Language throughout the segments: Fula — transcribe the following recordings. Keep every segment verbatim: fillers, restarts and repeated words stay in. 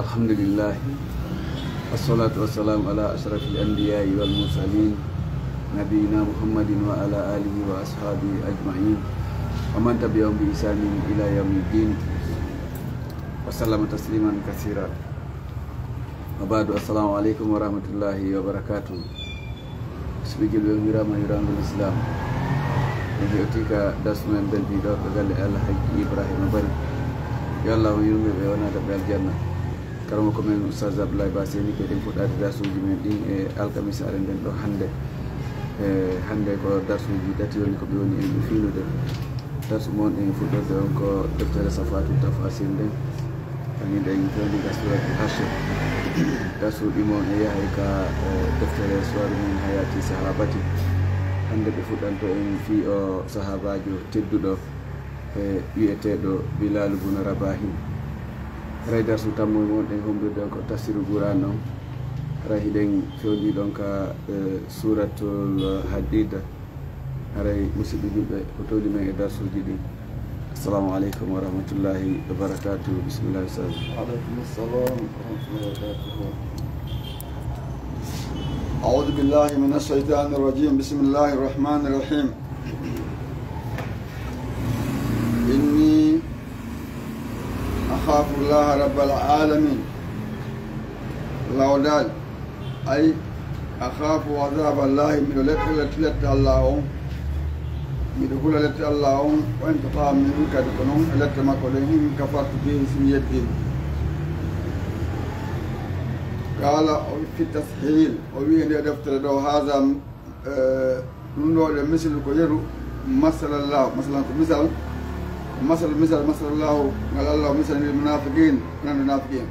الحمد لله، والصلاة والسلام على أشرف الأنبياء والمرسلين، نبينا محمد وعلى آله وأصحابه أجمعين، ومن تبعهم بإحسان إلى يوم الدين، وسلم تسليما كثيرا. وبعد، السلام عليكم ورحمة الله وبركاته. Musidɓe julɓe, on yuraama yurangol Islam. En hewti ka darsu men beldiiɗo ka galle Alhaji Ibrahima Bari. Yo Allah on yurme ɓe, wona daɓɓe aljanna. Karamoko men Oustaz Abdoulaye Ba Seni, ko eɗen fuɗɗaade darsuuji men ɗin e alkamisaare nden ɗo hannde. E hannde ko darsuuji tati woni ko ɓe woni en ɓe fiinude. Darsu mon en fuɗɗorde on ko deftere Safaatu Tafasir nden. Kañum ɗen fewni ka Suuratul Hashr. Darsuuji mon e yahay ka, e, deftere Suwaru min Hayaati Sahaabati. Hannde ɓe fuɗɗanto en fii o sahaabaajo tedduɗo, e, wi'eteeɗo Bilaalu bun Rabahin. Haray darsu tammo mon ɗen homɓirde on ko tafsiru Qur'an on. Haray hiɗen fewni ɗon ka, e, Suuratul Hadiid. Haray musidɓe julɓe, ko towli men e darsuuji ɗin. Assalamu aleykum wa rahmatullahi wa barakatuh. Bismillah, Ustaz. وعليكم السلام ورحمة الله وبركاته. أعوذ بالله من الشيطان الرجيم. بسم الله الرحمن الرحيم. إني أخاف الله رب العالمين. Law dal, ay, أخاف عذاب الله, miɗo letta, letta, letta Allah on. Miɗo hula letta Allah on, وانتقامه, kadi ko non e letta makko ɗen, إن كفرت به, si mi yeddii. قال في التسهيل, o wi'i e nde deftere ɗo, هذا, eh, ɗum ɗo ɗe مثل ko yeru, مثل الله, masalan ko misal, مثل, misal, مثل الله, ngal Allah o misal, للمنافقين, wonande naafiqiin.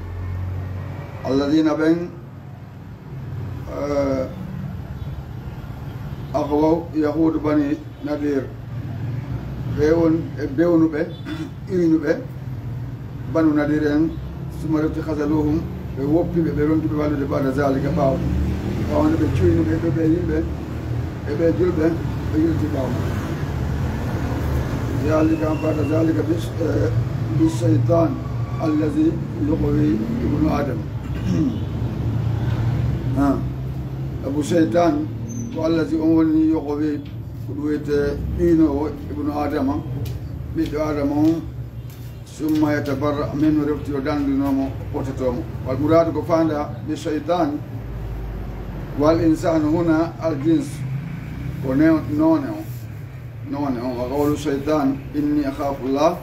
الذين ɓen, eh, أغووا يهود بني نضير. Ɓe won e bewnuɓe, irinuɓe, Banu Nadir en, ثم refti خذلوهم, ɓe woppi ɓe, ɓe ronki ɓe wallude بعد ذلك ɓaawo. Ɓaawo nde ɓe cuyni ɓe, ɓe, ɓe yimɓe, e ɓe julɓe, ɓe yilti ɓaawo. ذلك, بعد ذلك بش-, eh, بالشيطان الذي يغوي ابن آدم. Ha. Abu Seytaan ko allazi on woni يغوي, ko ɗum wiyetee ɗiinoowo ibnu Aadama, ɓiɗɗo Aadama on, ثم يتبرأ منه, refti o dandinoo mo, o ɓottitoo mo. والمراد ko faandaa بالشيطان والإنسان هنا الجنس, ko new-, noone on. Noone on, وقول الشيطان إني أخاف الله,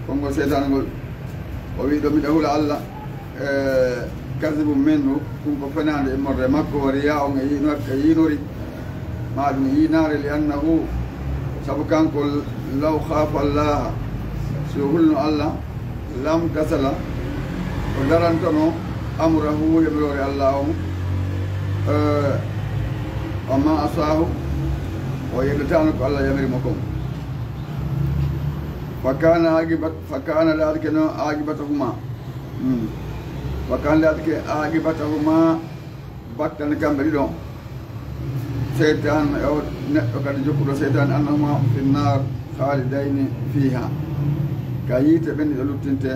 konngol seytaane ngol, o wi'i ɗo, miɗo hula Allah, e, كذب منه, ɗum ko fenaande immorde e makko, ورياء e yiino-, e yiinori, maa ɗum yiinaare, لأنه, sabu kanko, لو خاف الله, si o hulno Allah, لامتثل, o darantono, أمره, yamiroore Allah on, e, وما عصاه, o yeddataano ko Allah yamiri mo kon. فكان عاقبة، فكان, laatike non, عاقبتهما. Hmm. فكان, laatike, عاقبتهما, battane kamɓe ɗiɗo, seytaan e o neɗɗo kadi jokkuɗo seytaan, أنهما في النار خالدين فيها. Ka yiite ɓen ɗiɗo luttinte.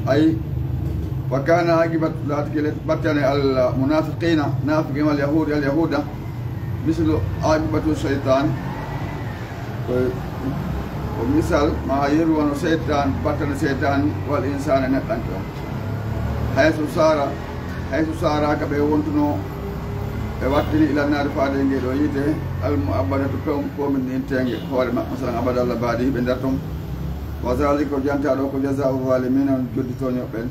Ay, فكان عاقبة, laatike le-, battane المنافقين, naafiqi, واليهود, اليهود, مثل عاقبة الشيطان. Ko, ko misal, maa yeru wano seytaan, battane seytaan, والإنسان, neɗɗanke on. حيث سار، حيث سارا, ka ɓe wontunoo, ɓe wattini, إلى النار, faade e ngee ɗoo yiite, المؤبدة, pom-, pomminteenge, hoore maɓɓe, masalan, abada, Alla baadi, hiɓe nder ton. وذلك, ko jantaa ɗoo, ko جزاء الظالمين, on joddi tooñooɓe ɓen.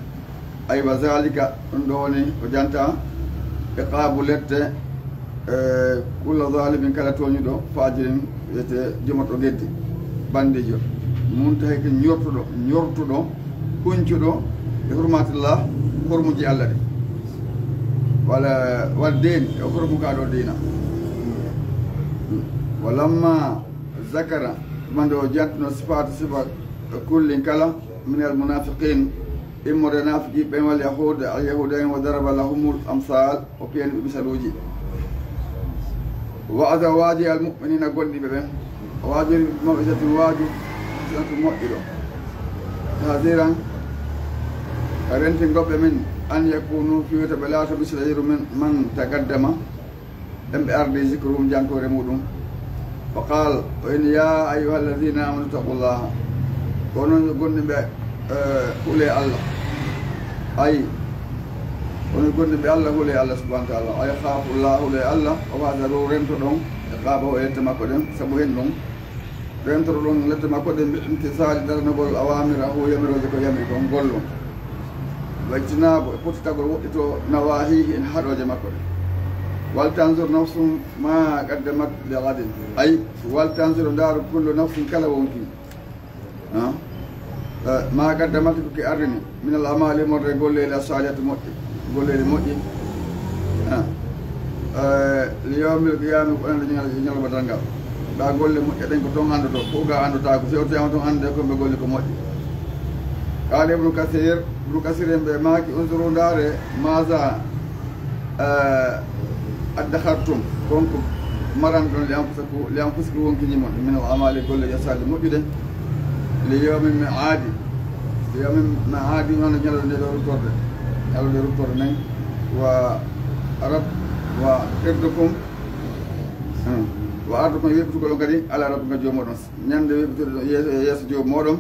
Aywa, zalika, ɗum ɗo woni ko jantaa, iqaabu, lette, e, kulla zalimin, kala tooñuɗo, fajirin, wiyete jomorɗo geddi, bandijo, muntahiki, ñortuɗo, ñortuɗo, huncuɗo, e hurmatillah, hormuji Allah ɗi. Wala, wal din, e hormu ka ɗo diina. Walamma zakara, tuma nde o jantuno sifaata, sifa, kullin kala, min al munafiqin, immorde naafiqi ɓen, wal yahuud, al yahuuda en, wa daraba lahumul amsal, o piyani ɓe misaluuji. Wa aza, waaji al mu'minina, gomɗinɓe ɓen, o waajori ɓe bi maw'izatin, waaju, hasanatin, moƴƴuɗo, tahziran, rentingol ɓe min أن يكونوا, fii wota ɓe laato, مثل, yeru من, من تقدم, ɓen ɓe ardi, ذكرهم, jantoore muɗum. وقال, o inni, يا أيها الذين آمنوا اتقوا الله, ko onon yo gomɗimɓe, eh, hulee Allah. Ay, onon yo gomɗimɓe Allah, hulee Allah subhanahu wa ta'ala. Ay, خافوا الله, hulee Allah, واحذروا, rentoɗon, عقابه, e lette makko ɗen, sabu hen ɗum. Rentoɗon lette makko ɗen, بامتثال, daranogol, أوامره, yamirooje ko yamiri kon, gollon. واجتناب, e pottitagol, woɗɗito, نواهيه, en haɗooje makko ɗen. ولتنظر نفس ما قدمت لغد. Ay, ولتنظر, ndaaru, كل نفس, kala wonkii. Ah? Eh, ما قدمت, ko ki arrini, من الأعمال, immorde e golleeli, الصالحات, moƴƴi, golleeli moƴƴi. Ah. Eh, ليوم القيامة, ko onande ñal-, ñalawma darngal. Ɗa golle moƴƴe ɗen ko ton anndotoo, ko ga anndotaako, si o tawama ton annde ko ɓe golli ko moƴƴi. قال ابن كثير, Ibnu Kasiir en ɓe maaki, انظروا, ndaare, ماذا eh, ادخرتم, kon ko maranɗon, لأنفسكم, لأنفسكم, wonkiiji mon, من الأعمال, golle, الصالحات, moƴƴuɗe, ليوم الميعاد, ليوم الميعاد, noon ñalawma nde ɗo ruttorde, ñalawma nde ruttorde nden, ورب, وعرضكم, hmm, وعرضكم, weeɓtugol on kadi, على ربكم, ka Joomi mooɗon, ñande weeɓtude ɗon yeeso, yeeso Joomi mooɗon,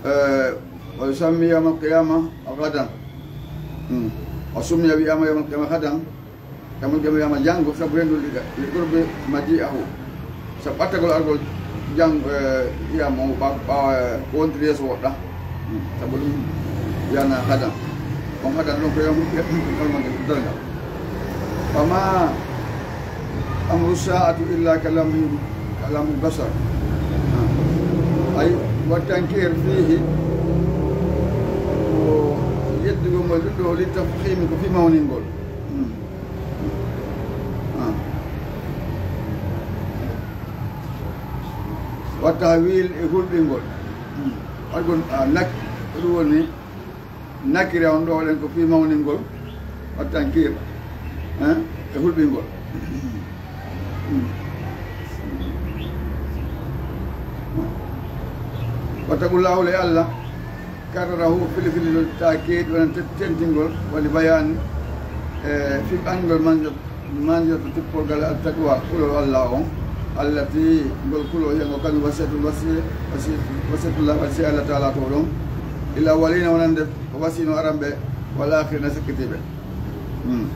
eh, ويسمى يوم القيامة غدا. Hmm. وسمي, wiyaama, يوم القيامة غدا, يوم القيامة, wiyaama janngo, sabu henndu liga, لقرب مجيئه, sabu ɓattagol argol janngo, eh, qiyaama o, ɓa-, ɓaawo, eh, ko wontiri yeeso woɗɗa. Hmm. Sabu ɗum wiyaama غدا. On غدا ɗum ko yawmu, yawmu darngal. فما أمر الساعة إلا كلمح, كلمح البصر. Ay, والتنكير فيه, ko yeddugol mo ɗum ɗo, للتفخيم, ko fii mawningol. Hmm. Ah. والتهويل, e hulɓingol. Hmm. Waɗgol, ah, nak-, ko ɗum woni nakira on ɗo, waɗen ko fii mawningol, والتنكير, hein, e hulɓingol. واتقوا الله, hulee Allah, كرره, fili fili, للتأكيد, wona te-, tentingol, ولبيان, e fii anndingol, منزلة, منزلة, tippol gal, التقوى, kulol Allah on, التي, ngol kulol, hiya, ngol, kañum, وصية, wasi-, wasi-, وصية الله, wasiyee Allah Taala to ɗon, للأولين, wonande o wasiyno aranɓe, والآخرين, sakkitiiɓe. Hmm.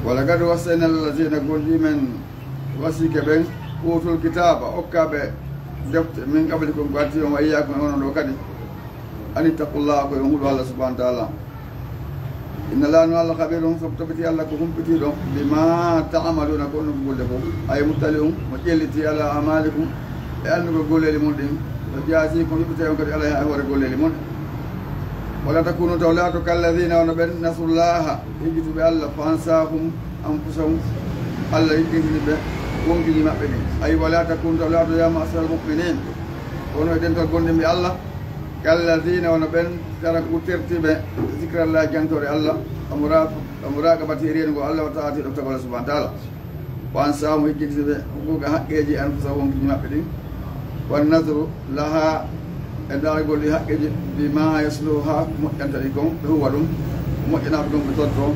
ولقد وصينا الذين, goonɗii men wasiike ɓen, أوتوا الكتاب, okkaaɓe defte, من قبلكم, ko artii on, وإياكم, e onon ɗo kadi, أن اتقوا الله, ko yo on hulu Allah subhanahu wa taala. إن الله, no Allah, خبير, sabu tabitii Allah ko humpitiiɗo, بما تعملون, ko onon golle fof. أي مطلع, mo ƴellitii, على أعمالكم, e anndugol golleeli mon ɗin. ويجازيكم, yoɓitay on kadi عليها, e hoore golleeli mon. ولا تكونوا, taw laato, كالذين, wano ɓen, نسوا الله, hejjituɓe Allah, فأنساهم أنفسهم, Allah yiggintini ɓe wonkiji maɓɓe ɗin. Ay, ولا تكونوا, taw laato, يا معشر المؤمنين, wano e dental gomɗinɓe Allah, كالذين, wano ɓen, تركوا, terti ɓe, ذكر الله, jantoore Allah, ومرا-, ومراقبته, e reenugol Allah, وطاعته, e ɗoftagol Allah subhanahu wa taala. وأنساهم, hejjintini ɓe, حقوق, haqqeeji, أنفسهم, wonkiji maɓɓe ɗin. والنظر لها, e ndaargol ɗi haqqeeji, بما يصلحها, ko moƴƴanta ɗi kon, ɓe huwa ɗum, ko moƴƴanaa ɓe kon, ɓe totto.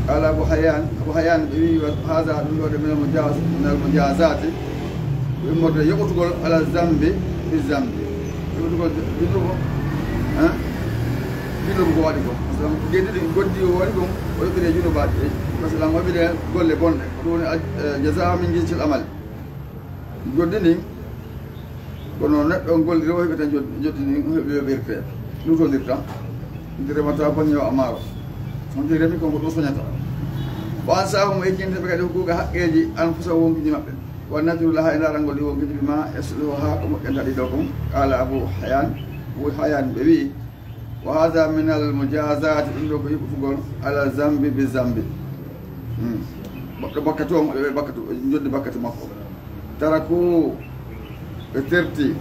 قال أبو حيان, Abu Hayyan, ɓe wi'i, هذا, ɗum ɗo de, من المجاز-, من المجازات, ko immorde yoɓutugol, على الذنب بالذنب. Yoɓutugol junnubo, hein? Junnubo ko waɗi kon. Parce que ko geɗe ɗiɗi, goɗɗi o waɗi kon, o yoɓire junnubaaji. Parce que o yoɓire golle bonɗe. Ko ɗum woni, eh, جزاء من جنس العمل. Goɗɗi ɗin, kono neɗɗo on golliri, o heɓi tan jod-, joddi ɗin, o heɓi yoɓirte. Lutondirta. Ndi remata baŋŋe o amaaro. On ndi remi kon ko ɗum soñata. وأنساهم, o hejjintini ɓe kadi, حقوق, haqqeeji, أنفسهم, wonkiji maɓɓe. والنظر لها, e ndaarangol ɗi wonkiji, بما يصلحها, ko moƴƴanta ɗi ɗo kon. قال أبو حيان, Abu Hayyan, ɓe wi'i, وهذا من المجازات, ɗum ɗo ko yoɓutugol, على الذنب بالذنب. Hmm. Goɗɗo bakkatu on, o yoɓe bakkatu, o joddi bakkatu makko. تركوا, ɓe terti,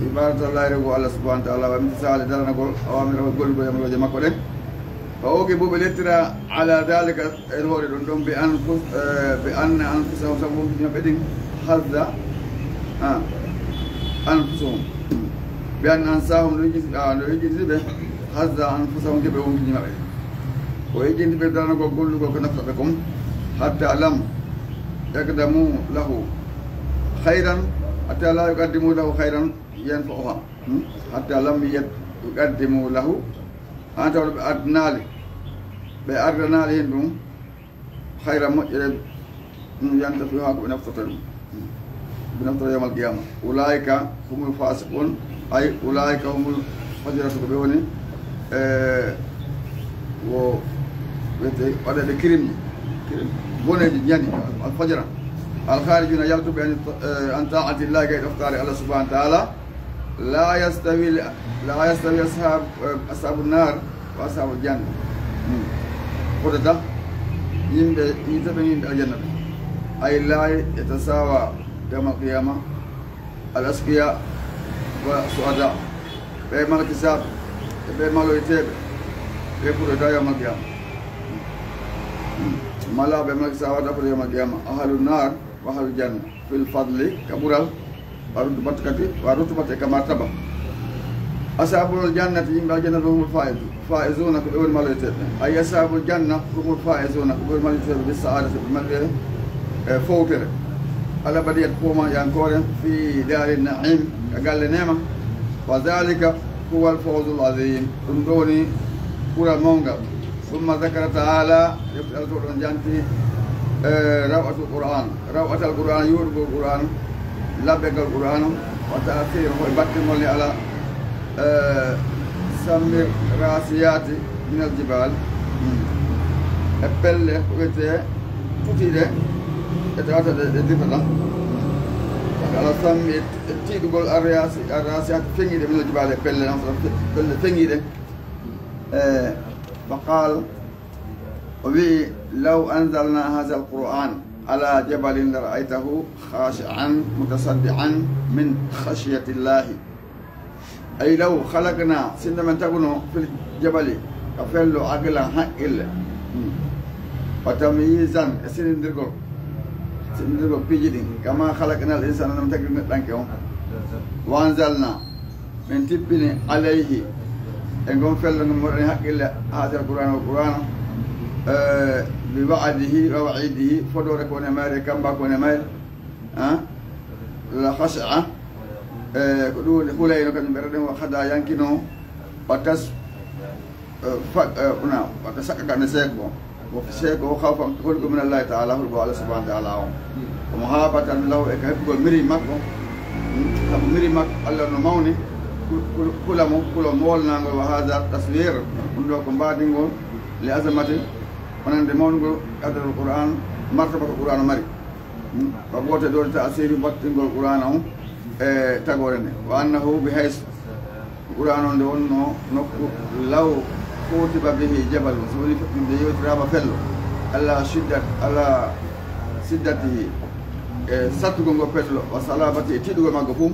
عبادة الله, rewugol Allah subhanahu wa taala, وامتثال, daranagol, أوامره, gollugol yamirooje makko ɗen. فعوقبوا, ɓe lettira, على ذلك, e hoore ɗum ɗon, بأنفس-, eh, بأن أنفسهم, sabu wonkiji maɓɓe ɗin, حظ, ah, أنفسهم. بأن أنساهم, no hejjiti-, ah, no hejjitini ɓe, hazza anfusahum, ke ɓe wonkini maɓɓe. O eƴƴinti ɓe darnagol gollugol ko nafata ɓe kon. Hatta lam yaqdamu lahu khayran, hatta la yuqaddimu lahu khayran yanfa'uha. Hmm? Hatta lam yat-, yuqaddimu lahu, an tawde ɓe ardinaali, ɓe ardanaali hen ɗum, khayra moƴƴere, ɗum yantafi'uha, ko ɓe naftata ɗum. Ɓe naftata yawmal qiyama. Ulaika humul fasiqun, ay ulaika humul fajiratu, ko ɓe woni, e, wo wiyete waɗeɓe kirim, kirim, boneji ñani, al fajira. Al kharijuna, yaltuɓe an, e, an ta'atillahi, kay ɗoftaare Allah subhanahu wa ta'ala. La yastawi, la yastawi ashab, eh, ashabu nar wa ashabu janna. Hmm. Fotata yimɓe yiite ɓe, yimɓe aljanna ɓe. Ay la yatasawa yawmal qiyama al askiya wa suada. Ɓe malkisaɓe e ɓe maloyteɓe, ɓe fuɗɗoyta yawmal qiyama. Hmm. Mala ɓe malkisaɓe wata fuɗɗo yawmal qiyama. Ahalu nar wa ahlul janna fil fadli, ka ɓural, wa rutubat kadi, wa rutubat e ka martaba. Ashabul jannati, yimɓe aljanna ɗo, humul faizu-, faizuna, ko ɓe woni maloyteɓe. Ay ashabul janna humul faizuna, ko ɓe woni maloyteɓe, bis sa'adati, ɓe mari e fowtere. Al abadiyat, ko ma yankoore, fi dari na'im, ka galle neema. Wa dhalika huwa al fawzul azim, ɗum ɗo woni ɓural mawngal. Summa zakara ta'ala, defte Allah to ɗon janti, eh, rawatul Qur'an, rawatal Qur'an, yoɗugol Qur'an, labbegal Qur'an, wa ta'sir, hoy battingol ni ala, eh, sammir rasiyati minal jibal. Hmm. E pelle ko wiyete tutiɗe, e tawata ɗe, ɗe dirtata. Ala sammi, e tiiɗugol arrasi-, arrasiyati feŋiɗe minal jibal, e pelle non, pelle feŋiɗe. Eh, fa qal, o wi'i, law anzalna hadha alquran ala jabalin la ra'aytahu khashi'an mutasaddian min khashyati llahi. Ay law khalaqna, sinno men taguno fil jabali, ka fello, aqlan, haqqille. Hmm. Wa tamyizan, e sinindirgol, sinindirgol piiji ɗin. Kama khalaqna al insana, no men tagiri neɗɗanke on. Wa anzalna, men tippini, alayhi, e ngon fello ngon mo waɗani haqqille, hadha al-Qur'an, o Qur'ana, eh, bi wa'dihi wa wa'idihi, fodoore ko woni e mayre, kamba ko woni e mayre, ah, la khashi'a, eh, ko ɗum woni hulayno kañum ɓe ɗen, wa khada yankino, wa tas-, eh, fa-, eh, una, wa tasaqqaqa ne seeko, ko seeko o khawfan hulgo min Allah ta'ala, hulgo Allah subhanahu wa ta'ala on. Wa muhabatan lahu, e ka heɓugol miri makko, mm, sabu miri makko Allah no mawni, ku-, ku-, kula mo, kula mo wolnangol, wa hadha taswir, ɗum ɗo ko mbaadingol, li azamati, wonande mawnugol qadarul Qur'an, martaba ko Qur'an o mari. Hmm? Ko gooto e doole ta'asiri battingol Qur'aana on e tagoore nde. Wa annahu bi haysu Qur'aana on nde wonno nokku law khutiba bihi jabalun, so woni nde yewtiraama fello. Ala shiddat, ala shiddatihi, e sattugol ngo fello, wa salabati e tiiɗugol maggo fuu.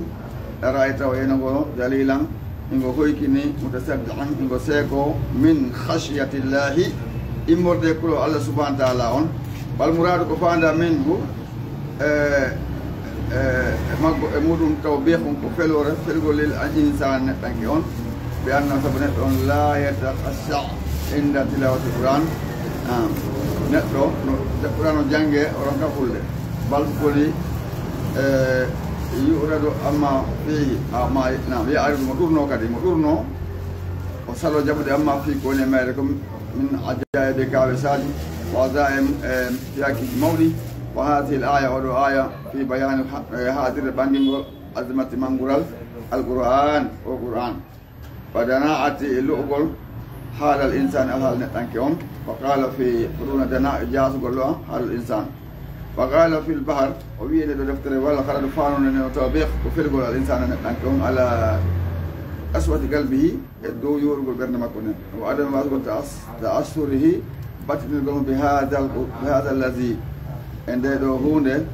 Ra'aytahu, o yi'ay ngo dalilan, ingo hoykini, mutasaddian, ingo seeko, min khashiyatillahi, immorde e kulol Allah subhanahu wa ta'ala on. Wal muradu ko faanda minhu, e, e, e maggo, e muɗum tawbihun ko feloore, felgol lil insaan neɗɗanke on, bi anna sabu neɗɗo on la yatakhasha inda tilawati Qur'an. Ah, neɗɗo, no, nde Qur'an o jannge, o ronka fulde. Bal koni, e, yu'radu amma fihi, amma, naam, ya'ridu mo ɗurno kadi, mo ɗurno, o salo jaɓude amma fihi ko woni e mayre ko min ajaa'ibi kawesaaji, wa azaa'im, e, fiyaaki mawɗi, wa hadhihi al-aya, oɗo aya, fi bayaani ha-, e, haadirde ɓanngingol azmati manngural al-Qur'an, o Qur'an. Wa dana'ati e lo'ugol haalal insaani alhaal neɗɗanke on. Wa qala fi furuna dana e jaasugol lo haalal insaan. Wa qala fil bahar, o wi'i e ɗo deftere wala kharadu fanone ne o tawbih ko felgol al insaana neɗɗanke on ala qaswati qalbihi e dow yoorugol ɓernde makko nden. Wa adam wasugol ta'as-, ta'assurihi battinirgol mo bi hadal, bi hadal lazi, e nde ɗo huunde,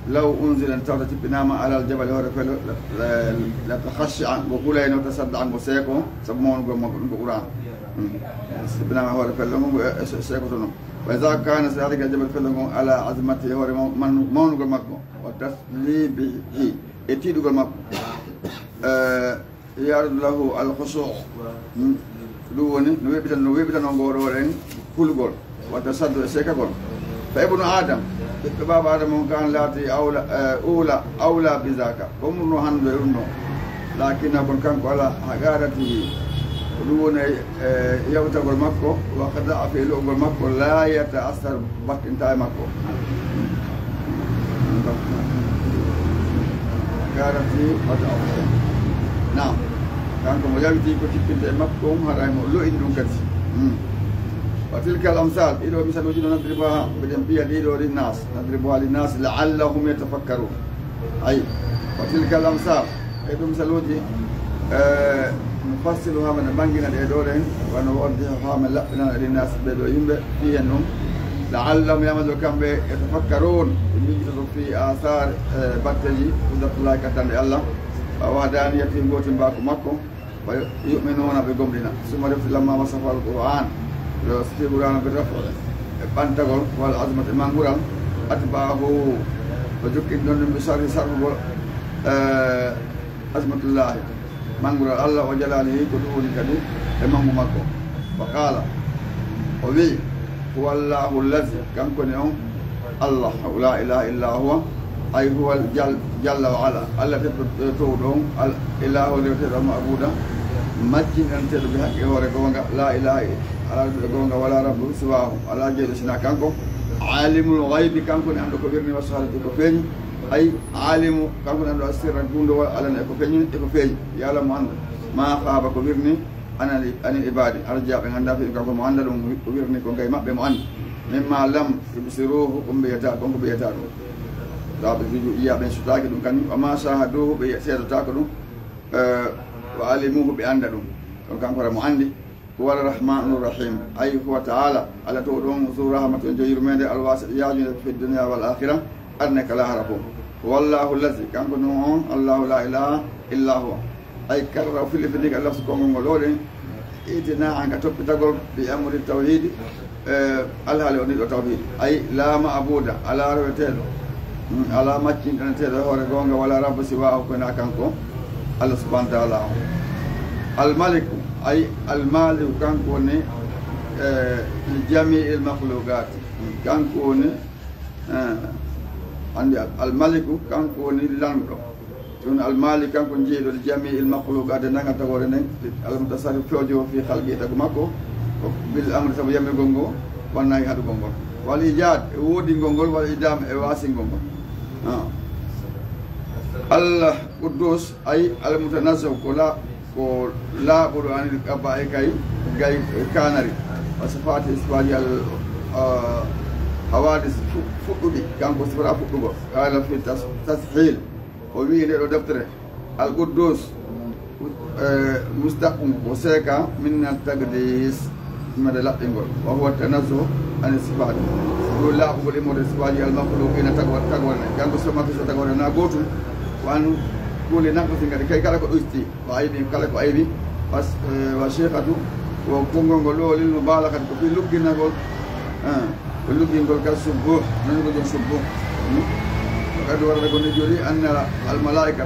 law unzila, tawta tippinaama alal jabali hoore fello, la, la, la takhasha'a, ngo hulayno, tasadda'a, ngo seeko, sabu mawnugol makko, ɗum ko Qur'an. Hmm. Tippinaama hoore fello ngo, ngo e, e, seekotono. Wa iza kana zalika jabal fello ngo ala azmati hoore maw-, man-, mawnugol makko. Wa taslibihi, e tiiɗugol makko. Eh, Yardu lahu al-khushu'. Hmm? Ɗum woni no weɓɓitan, no weɓɓitanoo ngoo ɗoo ɗen kulgol, wata saddu e seekagol. Fa ibnu Adam, ɓiɓɓe baaba Adama on kan laati awla, eh, uula, awla bi zaka. Ko murno hannde e ɗum ɗoo. Lakinna kon kanko ala hagarati. Ko ɗum woni e, e yawtagol makko, wa qada fi lo'gol makko, la yata asar battinta e makko. Garati wata o. Naam. Kanko mo yawiti ko tippinte e makko on, haray mo lo'ini ɗum kadi. Hmm. Wa tilka al amsal, ɗiɗo misaluuji no nadribuha, mbiɗen mbiya ɗiɗo linnas, nadribuha linnas la'allahum yatafakkarun. Ay, wa tilka al amsal, e ɗum misaluuji, eh, nufassiluha, men ɓanngina ɗe ɗo ɗen, wa nuwaddihuha, men laɓɓinana linnas ɓe ɗo yimɓe, fi hen ɗum. La'allahum ya'malu kamɓe yatafakkarun, ɓe miijitoto fi asar, eh, batteeji, qudratullahi kattanɗe Allah, wa wahdaniyati, gootimbaaku makko, wa yu'minuna, ɓe gomɗina. Summa refti lamma wasafa al Qur'an, yo siti Qur'an bi raf'i, e ɓantagol, wal azmati, e manngural, atba'ahu, o jokkini ɗon ɗum bi sarfi, sarfugol, eh, azmatullahi, manngural Allah, wa jalalihi, ko ɗum woni kadi e manngu makko. Wa qala, o wi'i, huwa Allahu allazi, kanko ni on Allah, la ilaha illa huwa, ay huwa al jal-, jalla wa ala, Allah teddo, eh, towɗo on, al ilahu reweteeɗo, al ma'buda, majjinanteeɗo bi haqqi hoore goonga, la ilaha, ala e goonga, wala rabbu siwahu, ala jeyɗo sina kanko, alimul ghaybi, kanko ni anndo ko wirni, wa shahadati, ko feeñi, ay alimu, kanko ni anndo asirra, gundo wal alana, e ko feeñi, e ko feeñi, ya'lamu, anndo, ma khaba, ko wirni, anani, anil ibadi, arja, ɓe ngannda fi kanko mo annda ɗum, wi-, wirni ko gay maɓɓe mo anndi. Mimma lam yubsiruhu, ko ɓe yiyata, ko ɓe yiyata ɗum. Tawa ɓe juju iya ɓen sutaaki ɗum kañum, wa ma shahaduhu, ɓe seedotaako ɗum, eh, wa alimuhu, ɓe annda ɗum. Ɗum kanko mo anndi. Huwa arrahmanu rahim, ay huwa ta'ala, Allah to ɗon zu rahmatin, jo yurmeende, alwasi, yaajunde fi dunya wal akhirah, aduna ka lahara fof. Huwa Allahu allazi, kanko ɗum on, Allahu la ilaha illa huwa. Ay karra fili fili ka lafsu konngol ngol ɗoo ɗen, itina an ka toppitagol bi amri tawhidi, eh, alhaali o ni ɗo tawhidi. Ay la ma'buda, ala reweteeɗo, mm, ala maccinɗaneteeɗo e hoore goonga, wala rabbu siwahu, ko na kanko, Allah subhanahu wa ta'ala on. Al maliku, ay al maliku, kanko woni, eh, li jami'il makhluqati, kanko woni Eh, anndi al-, al-maliku, kanko woni lanɗo. Ɗum al-malik, kanko jeyɗo li jami'il makhluqat, e nanngal tagoore nden, al-mutasarrif, fewjowo fi khalqi, e tagu makko, ko bil amri, sabu yamirgol ngol, wan nahyi, haɗugol ngol. Wal ijad, e woodingol ngol, wal idam, e wasingol ngol. Ah. Allah Quddus, ay al-mutanazzahu, ko la-, ko laaɓuɗo anil qaba'i, kay gay kanari, wa sifati, sifaaji al, ah, hawadis fu-, fuɗɗuɗi, kanko sifata fuɗɗugol. Qala fi tas-, tashil, o wi'i nde ɗo deftere, al quddus, eh, mustaqun, ko seeka min al taqdis, mede laɓɓingol. Wa huwa tanazzuhu an sifati, ɗum laaɓugol immorde sifaaji al makhluqina, tago-, tagore, kanko sifaaji tagore na gootum, wa an kulli naqsin, kadi kay kala ko ɗusti. Ko aybi, kala ko aybi. Was-, eh, wa shaykhatu, ko konngol ngol ɗo lil mubalaghati, ko fii lugginagol, eh, ko luggingol ka subbuh, non ko jom subbuh. Hmm? Wa qad warada, ko ne jooɗi, anna al malaika,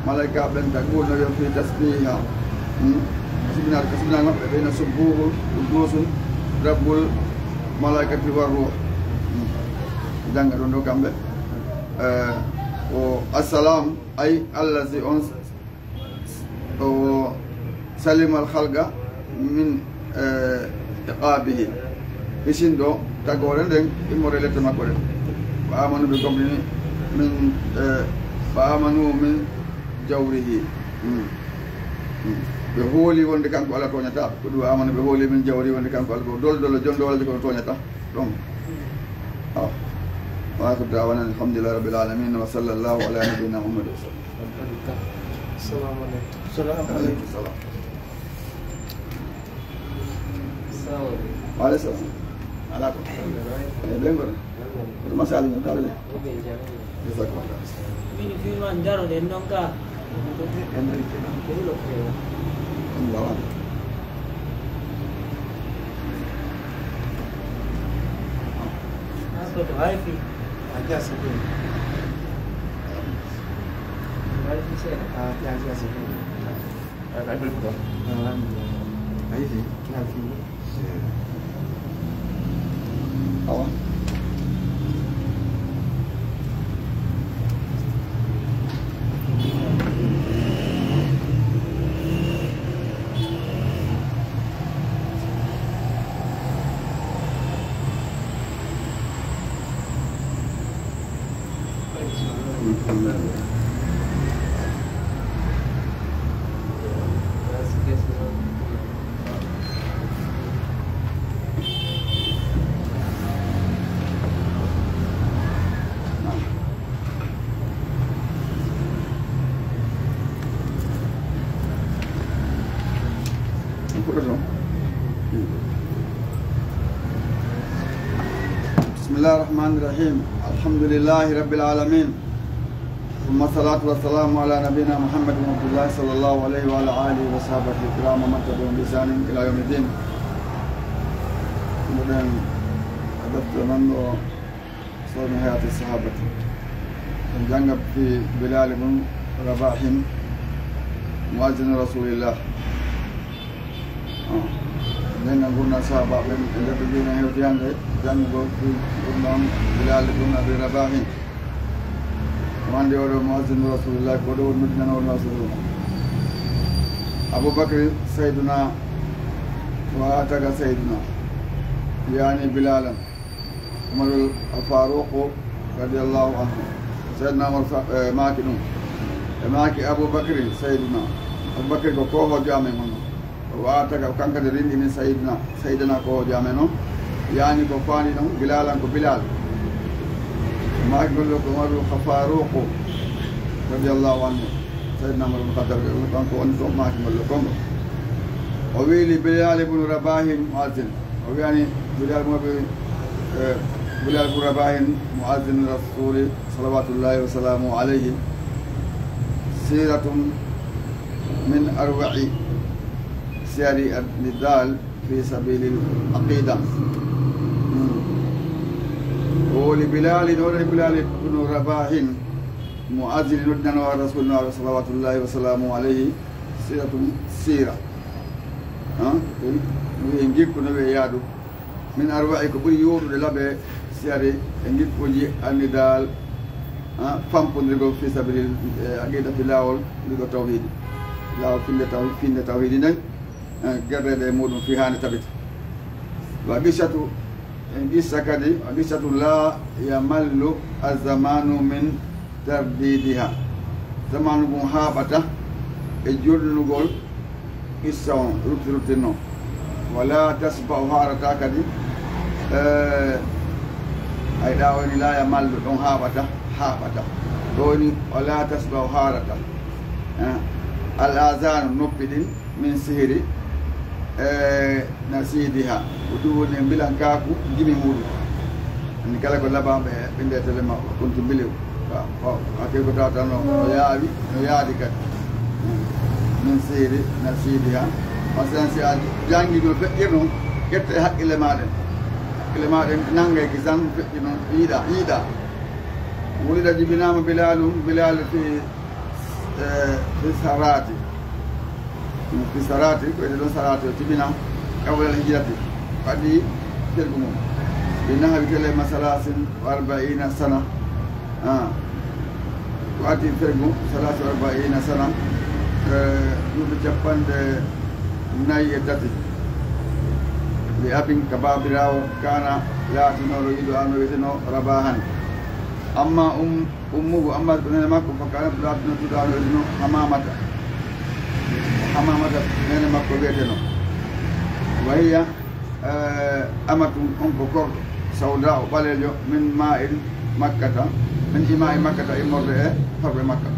malaika ɓen taqulu, yo fii tasbiha. Hmm? Ko sibinaade, ko sibinaade maɓɓe, ɓe na subbuhun quddusun rabbul malaikati war ruh. Hmm. Jannga ɗum ɗo kamɓe. Eh, o assalamu, ay allazi on o salimal khalqa min, eh, iqabihi. Hisinɗo tagoore nden, immorde lette makko ɗen. Wa amanu, ɓe gomɗini min, eh, wa amanu min jawrihi. Hmm. Hmm. Ɓe hooli wonde kanko Allah tooñataa ɓe. Ko ɗum wa amanu, ɓe hooli min jawrihi, wonde kanko Allah ko doldolo, jon doolaji, kono tooñataa. Ɗum. Ah. Wa akhiru da'wana alhamdulillahi rabbil alamin, wa sallallahu ala nabiyyina Muhammad wa sallam. Assalamu alaikum. Assalamu alaikum. Alaikum salam. Assalamu alaikum. Wa alaikum salam. Ala ko. E ɓe ngol. Ko masala ni kala le. Jazakumullah. Min fi man daro den non ka. Ko to hay fi. A jasi ko. Hay fi seeɗa. A jasi ko. Alhamdulillah. Ayi, si, kina fi. Awa. بسم الله الرحمن الرحيم. الحمد لله رب العالمين. ثم الصلاة والسلام على نبينا محمد بن عبد الله صلى الله عليه وعلى آله وصحبه الكرام ومن تبعهم بإحسان إلى يوم الدين. Mboɗen e defte nan ɗo, Sawmi Hayati Sahabati. En jannga fi Bilal ibn Rabahin, muazzin Rasulillah. Ah, nden ngurndan sahaabaaɓe ɓen e nder ɗo jooni hewti hannde, janngugol ɗum, ɗum ɗon Bilal ibn Abi Rabahin. Mo anndi oɗo muazzinu Rasulullah, ko ɗo woni noddinanoowo Rasulullah. Abu Bakri Sayyiduna, wa taga Sayyiduna, yani Bilalan. Umarul Faruqu radiyallahu anhu. Sayyidina Umar fa-, eh, maaki ɗum. E maaki Abu Bakri Sayyiduna. Abu Bakri ko koohoojo amen on. O waata ka, o kankade rinɗini Sayyidina, Sayyidina koohoojo amen on. Yaani ko faani ɗon Bilalan ko Bilal. Maaki ngol ko Umarul Faruqu radiyallahu anhu. Sayyidina Umar ibn Khattab, kanko woni ɗon maaki ngol kongo. O wiili Bilal ibn Rabahin muazzin. O wi'ani Bilal mo ɓe, eh, Bilal ibn Rabahin muazzin Rasuli salawatullahi wa salamu alayhi. Siratun min arwa'i siyari an-nidal fi sabilil aqida. Hmm. O woli Bilal, o woni Bilal ibn Rabahin, muazzin noddinanoowo Rasulullah salawatullahi wa salamu alayhi, siratun sira. Ha? Wi'e ngikku no wi'e yaadu. Min arwa'i ko ɓuri yooɗude laɓe siyari e ngikkuuji annidal, ha? Fampondirgol fi sabilil, eh, aqida fi laawol, ndiɗo tawhidi. Laawol finde taw-, finde tawhidi nden, eh, gerreede e muɗum fi haande tabita. Wa qissatu, en qissa kadi, wa qissatu la yamallu az-zamanu min tardidiha. Zamanu ngun haaɓata e jolnugol qissa on, rutti rutti non. Wala tasba'u haarata kadi, eh, ay ɗa woni la yamallu, ɗon haaɓata, haaɓata. Ɗo woni wala tasba'u haarata. Eh, al azanu, noppi ɗin, min sihiri, e nasidiha. Ko ɗum woni e mbilankaaku gimi muɗum. Ani kala ko laɓaaɓe ɓinnde tele ma, konti mbiliw. Ka, o, hakkil ko tawata no, no yaawi, no yaadi kadi. Min sihiri nasidiha. Masalan, si a janngi no feƴƴir non, ƴette hakkille ma ɗen. Hakkille ma ɗen nanngay kisan feƴƴi non, yiiɗa, yiiɗa. Wulida jibinaama Bilalun, Bilal fi eh, fi sarati. Fi sarati, ko ede ɗon sarati o tibina, kawlal hijrati. Waɗi fergu mum. Bi nahwi telema salasin wa arba'ina sana. Ah. Waɗi fergu salasin wa arba'ina sana. Eh, duuɓi capanɗe nayi e tati. Li abin ka baabiraawo kana laatinooɗo yiɗo ano wiyeteno Rabahan. Amma um, Ummuhu, amma ko nene makko, fa kanat laatino tuɗaano e ɗum Hamamata. Hamamata, nene makko wiyeteno. Wa hiya, eh, amatun, on ko korɗo, sawda o ɓaleejo, min ma'in Makkata, min ima'i Makkata, immorde e horɓe Makka.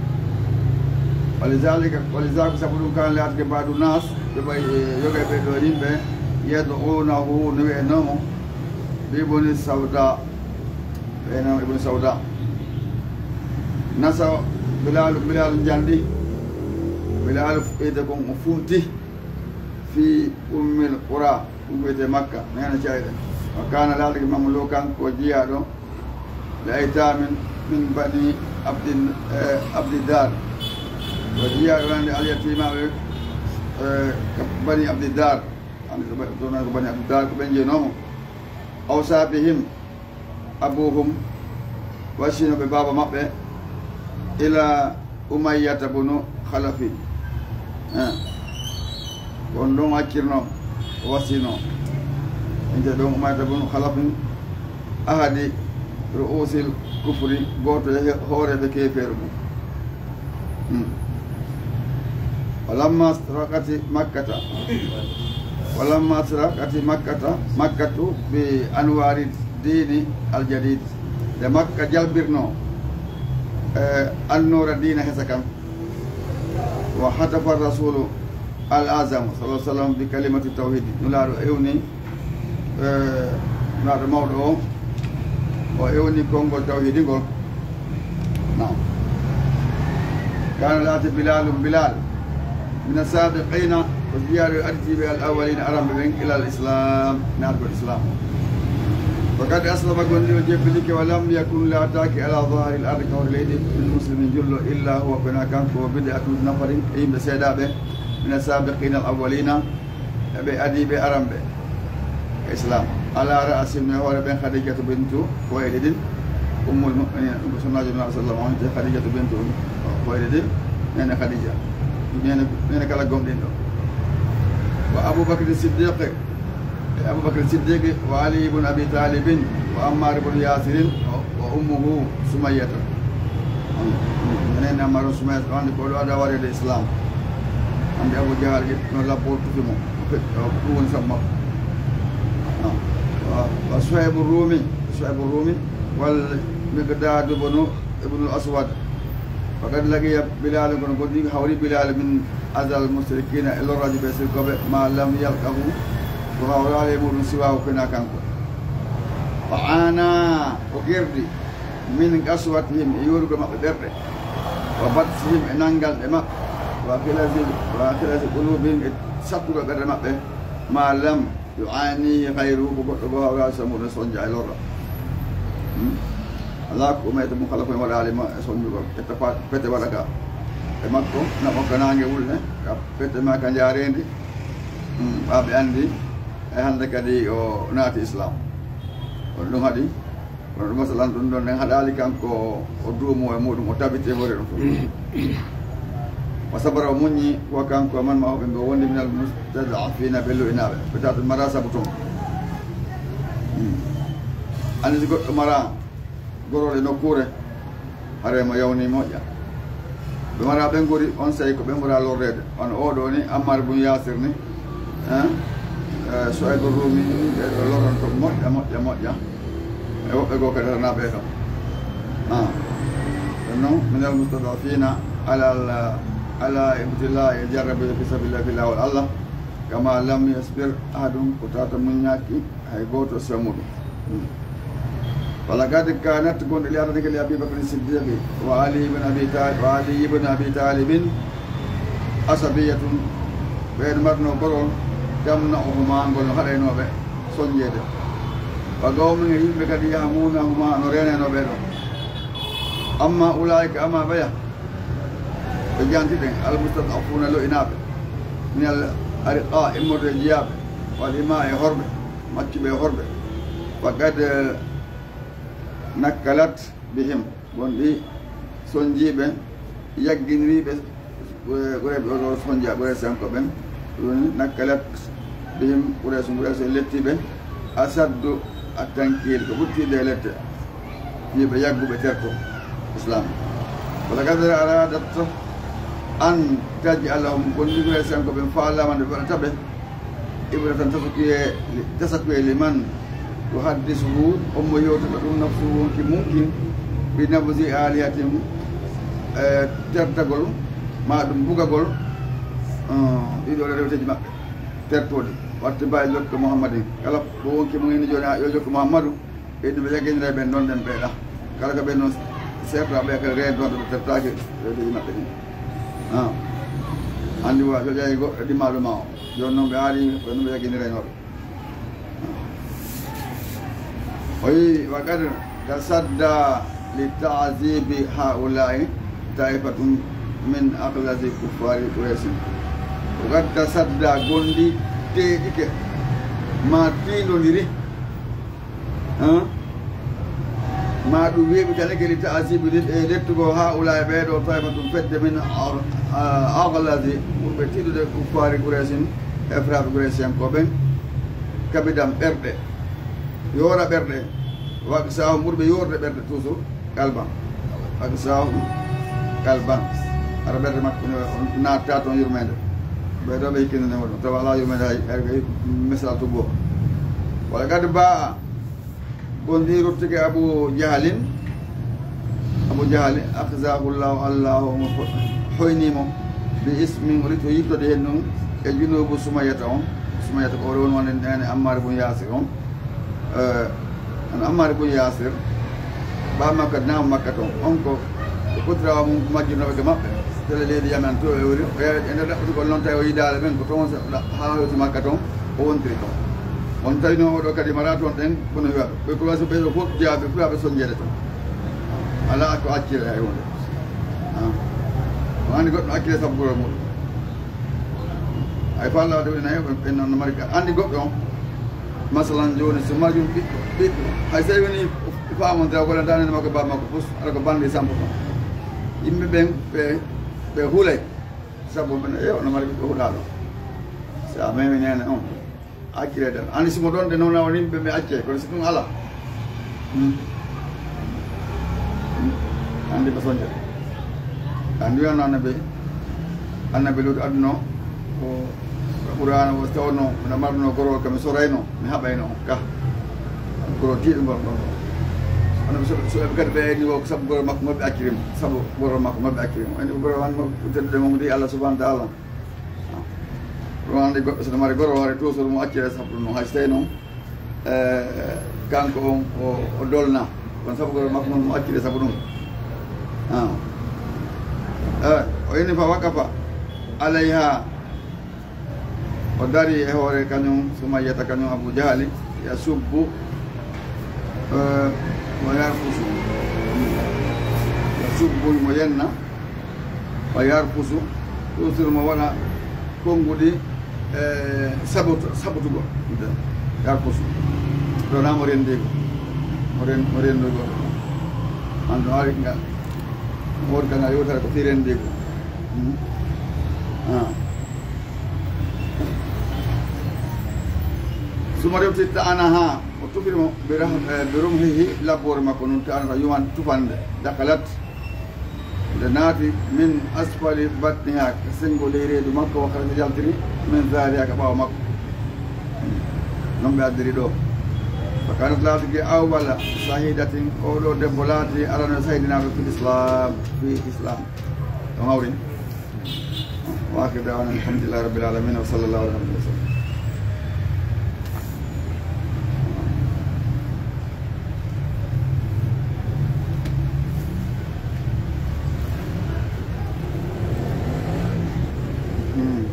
Walizalika, walizalika, sabu ɗum kan laatike ba'du nas, ɓe ɓay, eh, yoga e ɓe ɗo yimɓe, yad'unahu, no wi'e nomo, bi buni sawda. Ɓe noon Ibn Sawda. Nasa Bilal, Bilal njanɗi. Bilal wiyete kon o funti fi ummil qura, ɗum wiyete Makka, neene cayɗe. Wa kana laatake mamlukan ko jiyaaɗo, li aytamin min bani Abdi, eh, Abdi Dar. Ko jiyaaɗo wonande alyatimaaɓe, eh, ka bani Abdi Dar. Ɗon ko Bani Abdul Muttalib, ko ɓen jeenoomo. Awsa bihim abuhum, wasiyno ɓe baaba maɓɓe, ila Umayyata bunu Khalafin. Eh, ko on ɗon accirno, o wasiyno. Innde ɗon Umayyata bunu Khalafin, ahadi ru'usil kufri, gooto e he-, hooreeɓe keefeeru mum. Hmm. Walamma ashraqati Makkata, walamma ashraqati Makkata, Makkatu bi anwari dini al jadid. Nde Makka jalbirno, eh, annoora diina hesa kan. Wa hatafa Rasulu al Azam sallallahu alaihi wasallam bi kalimati tawhid. Nulaaɗo ewni, eh, nulaaɗo mawɗo o, o ewni konngol tawhidi ngol. Naam. Kana laati Bilalun, Bilal, mina sabiqina, ko jiyaaɗo e aditiiɓe al awwalina aramɓe ɓen ilal Islam, naatgol Islam. Wa qad aslama, gonɗi o jebbilike, wa lam yakun, laataaki, ala zahril ardi, ka hoore leydi, min muslimin, julɗo, illa huwa, kona kanko, wa bid'atu nafarin, e yimɓe seeɗaaɓe, mina sabiqina al awwalina, e ɓe adiiɓe aramɓe e Islam. Ala ra'sihim, e hoore ɓen, Khadijatu bintu Khuwaylidin, Ummul Mu'minin, ɗum ko sunnaajo Nulaaɗo sallallahu alaihi wasallam, on te Khadijatu bintu Khuwaylidin, neene Khadija, neene, neene kala gomɗinɗo. Wa Abu Bakr Siddiq, e Abu Bakr Siddiq, wa Ali ibn Abi Talibin, wa Ammar ibn Yasirin, wa, wa ummuhu Sumayyata. Neene Ammar Sumayyata, on ko ɗo ada waɗede Islam. Hannde Abu Jahal no labbo tufi mo. Ɗum woni sabu makko. Wa, wa Suhaybu Rumi, Suhaybu Rumi, wal Miqdad ibn, ibn al-Aswad. Wa qad laqiya Bilal, kono gonɗi hawri Bilal min azal mushrikina, e lorraji ɓe sirkoɓe, ma lam yalqahu, ko hawraali e muɗum siwahu kona kanko. Fa ana, o gerdi, min qaswatihim, e yoorugol maɓɓe ɓerɗe, wa batsihim, e nanngal ɗe maɓɓe, wa ghilzi, wa ghilzi qulubihim, e sattugol ɓerɗe maɓɓe, ma lam yu'anihi ghayruhu, ko goɗɗo goo hawraali sabu muɗum sonja e lorra. Hmm? Alaa ko Umayyata bun Khalaf en waɗaali ma e sonjugol, ƴetta pa-, pete waɗa ka e makko, naɓa ka naange wulne, ka pete ma ka njaareendi, hmm, ɓaa ɓe anndi, e hannde kadi o naati Islam. Kono ɗum haɗi, kono ɗum masalan ɗum ɗon nen haɗaali kanko o duumo e muɗum, o tabiti e hoore ɗum fof. Wa sabara, o muññi, wa kanko man ma hoɓe mbo wondi minal mustad'afina, ɓe lo'inaaɓe. Ɓe tawata mara sabu toon. Hmm. Anndi si goɗɗo mara gorol e nokkuure, haray mo yawni moƴƴa. Ɓe mara ɓe ngori, on sey ko ɓe ɓura lorreede. Wano oo ɗoo ni, Ammar bun Yasir ni, hein? Eh, Suhaybu Rumi ni, ɓe ɗo lorranto moƴƴa, moƴƴa, moƴƴa. E woɓɓe goo kadi rana ɓe ɗo. Ah. Ɗum noon, minal mustad'afina alal, ala ibtila, e jarrabe fi sabilillah, fi laawol Allah. Kama lam yasbir ahadun, ko tawata muññaaki hay gooto sabu muɗum. Hmm. Wa laqad kanat, gonɗi li aranike li Abi Bakr Siddiqi wa Ali ibn Abi Talib, wa Ali ibn Abi Talibin asabiyatun, ɓeen marno gorol, tamna'uhuma, ngol no haɗaynooɓe sonjeede. Wa qawmun, e yimɓe kadi, yahmunahuma, no reenaynoo ɓee ɗoo. Amma ulaa'ika, amma ɓeya, ɓe janti ɗen, al mustad'afuna, lo'inaaɓe, minal ariqa, immorde e jiyaaɓe, wal ima, e horɓe, maccuɓe e horɓe, faqad nakkalat bihim, gonɗi sonjiiɓe, yagginiriiɓe, Quraysh, ɓe ɗo sonja Quraysh en ko ɓen, ɗum woni nakkalat bihim Quraysh, Quraysh en letti ɓe, asaddu at-tankil, ko ɓurtiiɗe e lette. Fii ɓe yagguɓe terto Islam. Wa laqad aradat an taj'alahum, kono ni Quraysh en ko ɓen faalaama nde ɓe waɗata ɓe ibratan, tasakuye, tasakuye liman tuhaddisuhu, on mo yewtata ɗum nafsuhu, wonki mum kin, bi nabzi alihatihim, e tertagol, ma ɗum bugagol, eh, ɗiɗo rewteeji maɓɓe tertooɗi. Wattibaa'i, jokka Muhammadin. Kala ko wonki mum ene jooni, a, yo jokka Muhammadu, ɓe ɗum ɓe jagginira ɓen ɗon ɗen ɓeeɗa. Kala ko ɓen ɗon seerta ɓe kala reen ɗon ɓe tertaaki rewteeji maɓɓe ɗin. Ah. Anndi wa, joƴayi goɗɗo ɗimaaɗo ma o. Jooni noon ɓe aari, ko ɗum ɓe jagginira e noon. O wi'i, wa qad tasadda li ta'zibi ha'ula'i ta'ifatun min akhlasi kuffari Quraysh. Wa qad tasadda, gonɗi, Ma tiindondiri. Hein? Ma ɗum weeɓitanake li ta'asibi, e lettugo haa'ulaa'i ɓee ɗoo, ta'ifatum fedde min ar-, a-, aghlazi, ɓurɓe tiiɗude kuffaari Quraysin, heeferaaɓe Quraysiyankooɓe ɓen, kabidam ɓerɗe, yoora ɓerɗe, wa aqsahum, ɓurɓe yoorde ɓerɗe toujours, qalban. Aqsahum qalban. Hara ɓerɗe maɓɓe ne naattaa toon yurmeende. Ɓee ɗoo ɓe hikkinani mo ɗum. Tawa alaa yurmeende hay, hay, hay misal to goo. Wa laqad baa'a, bonndi ruttike Abu Jahalin. Abu Jahali, akhzahu Allahu, Allahu mo fo-, hoyni mo. Bi ismin, o lito yittode heen ɗum. E junuubu Sumayyata on. Sumayyata ko o woni wonde neene Ammaar bun Yaasir on. Eh, an Ammaar bun Yaasir, ɓaa Makka, naam Makka toon. On ko, ko fottiraawo mum majjunooɓe ka maɓɓe. Tele leydi Yaman to e woni, o yawi e nder ɗaɓɓude ko noon tawi o yidaale ɓen, ko toon sa-, ɗa-, haa hewti Makka toon, o wontiri toon. On tawi noon oɗo kadi mara toon ɗen, kono wiya ɓe, ɓe ko wasi ɓe ɗo fof jaabi, ɓe ɓe soñjeede toon. Alaa ko accire hay huunde. Ah. O anndi goɗɗo accire sabu gorol muɗum. Ay falla wade woni nayo ɓe, ɓe noon no mari ka. Anndi goɗɗo on, masalan jooni so majjum ɓiɗɗo, ɓiɗɗo. Hay so tawi woni faamondiral walla daande makko, baba makko fof, hara ko bande sampo kon. Yimɓe ɓen ɓe, ɓe hulay. Sabu ɓe no, e, ono mari ɓiɗɗo huɗaaɗo. So a memi neene on, accire ɗen. Anndi si mo ɗon ɗe noon, a woni yimɓe ɓe accay, kono si ɗum alaa. Hmm. Hmm. Anndi ko soñde. Anndi wiyano Annabi, Annabi Luutu adduno ko Qur'aana o, so tawnoo no marno gorol kam, mi sorayno, mi haɓayno on ka. Gorol tiiɗungol ngol. Kono so, so ɓe kadi ɓe ni ko sabu gorol makko ngol ɓe acciri mo, sabu gorol makko ngol ɓe acciri mo. Anndi ko gorol an mo teddude mo ndi Allah subhanahu wa ta'ala. Ɗum anndi goɗɗo so no mari gorol, hoore toujours mo accire sabu ɗum, hay so tawi noon, eh, kanko on o, o dolna. Kono sabu gorol makko ngol mo accire sabu ɗum. Ah. Eh, o inni fa waqafa alayha. O dari e hoore kañum Sumayyata, kañum Abu Jahali, yasubbu, eh, wa yarfusu. Yasubbu mo yenna, wa yarfusu, toujours mo waɗa konnguɗi, eh, sabotu-, sabotugol. Yarfusu. Ɗo na mo rendigo. Mo ren-, mo rendigo. An ɗo ari ngal. Mo woni ka ngal yewtere ko fii rendigo. Hmm. Ah. Suma refti ta'anaha, o tufiri mo bi rah-, eh, bi rumhihi, labboore makko nun, ta'anaha yuman tufande, dakalat, nde naati min asfali batniha, ka senngo ley reedu makko, wa kharaja yaltiri min zahriha, ka ɓaawo makko. Non ɓe addiri ɗo. Fa kanat laatike awwala shahidatin, oo ɗo debbo laati arano sahidinaaɗo fil islam, fii islam. Ɗon hawri. Wa akhiru da'wana alhamdulillahi rabbil alamin wa sallallahu ala nabiyyina wa sallam. Hmm.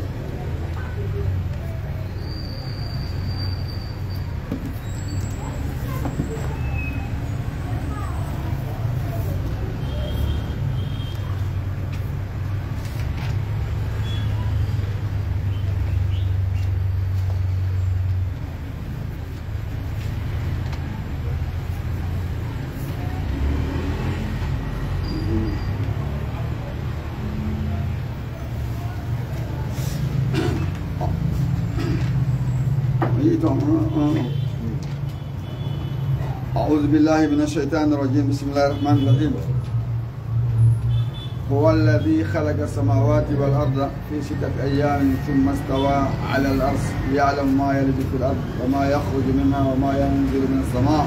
أعوذ بالله من الشيطان الرجيم. بسم الله الرحمن الرحيم. هو الذي خلق السماوات والأرض في ستة أيام ثم استوى على العرش يعلم ما يلج في الأرض وما يخرج منها وما ينزل من السماء